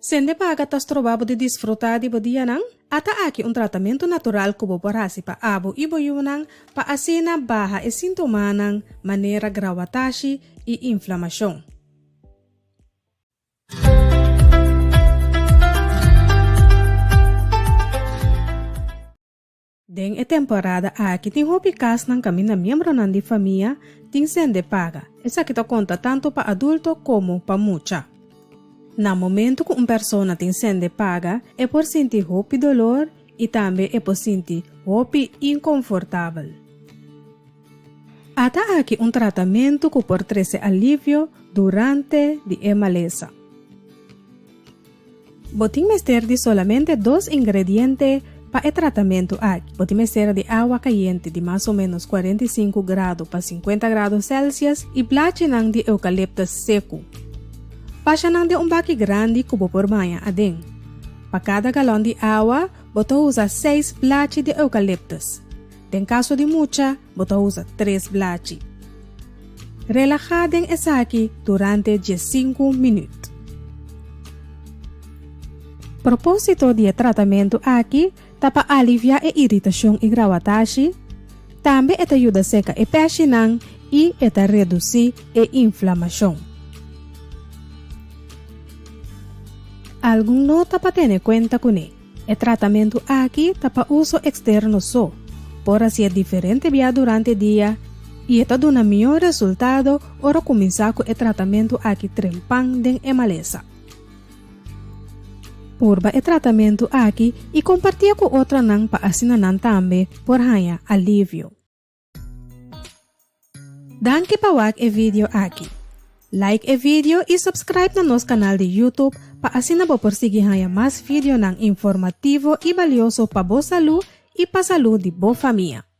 Sende paga ta stroba bo di disfrutá di bo dianan? Ata aki un tratamentu natural ku bo por hasi pa abo i bo yunan pa asina baha e sintomanan manera grawatashi i inflamashon. Den e temporada aki tin hopi kasnan kaminda miembronan di famia tin sende paga. Esaki ta konta tantu pa adulto komo pa mucha. Na momentu ku un persona tin sende paga e por sinti hopi dolor i tambe e por sinti hopi inkonfortabel. Ata aki un tratamentu ku por trese alivio durante di e malesa. Bo tin mester di solamente dos ingrediente pa e tratamentu aki. Bo tin mester di awa kayente di mas o menos 45 grado pa 50 grado Celsius i blachinan di eukaliptus seku. Pasha nan den un baki grandi ku bo por baña aden. Pa kada galòn di awa, bo ta usa seis blachi di eukaliptus. Den kaso di mucha, bo ta usa tres blachi. Relahá den esaki durante diesinku minüt. Propósito di e tratamentu aki ta pa aliviá e iritashon i grawatashi, tambe e ta yuda seka e pèshinan i e ta redusí e inflamashon. Algun nota pa tene kuenta kuné. E tratamentu aki ta pa uso eksterno so, por hasié diferente bia durante dia i e ta duna mihó resultado ora kuminsá ku e tratamentu aki trempan den e malesa. Purba e tratamentu aki i kompartié ku otronan pa asina nan tambe por haña alivio. Danki pa wak e video aki. Like e video y subscribe na nos kanal di YouTube pa asina bo por sigui haña mas videonan informativo y balioso pa bo salú y pa salú di bo famia.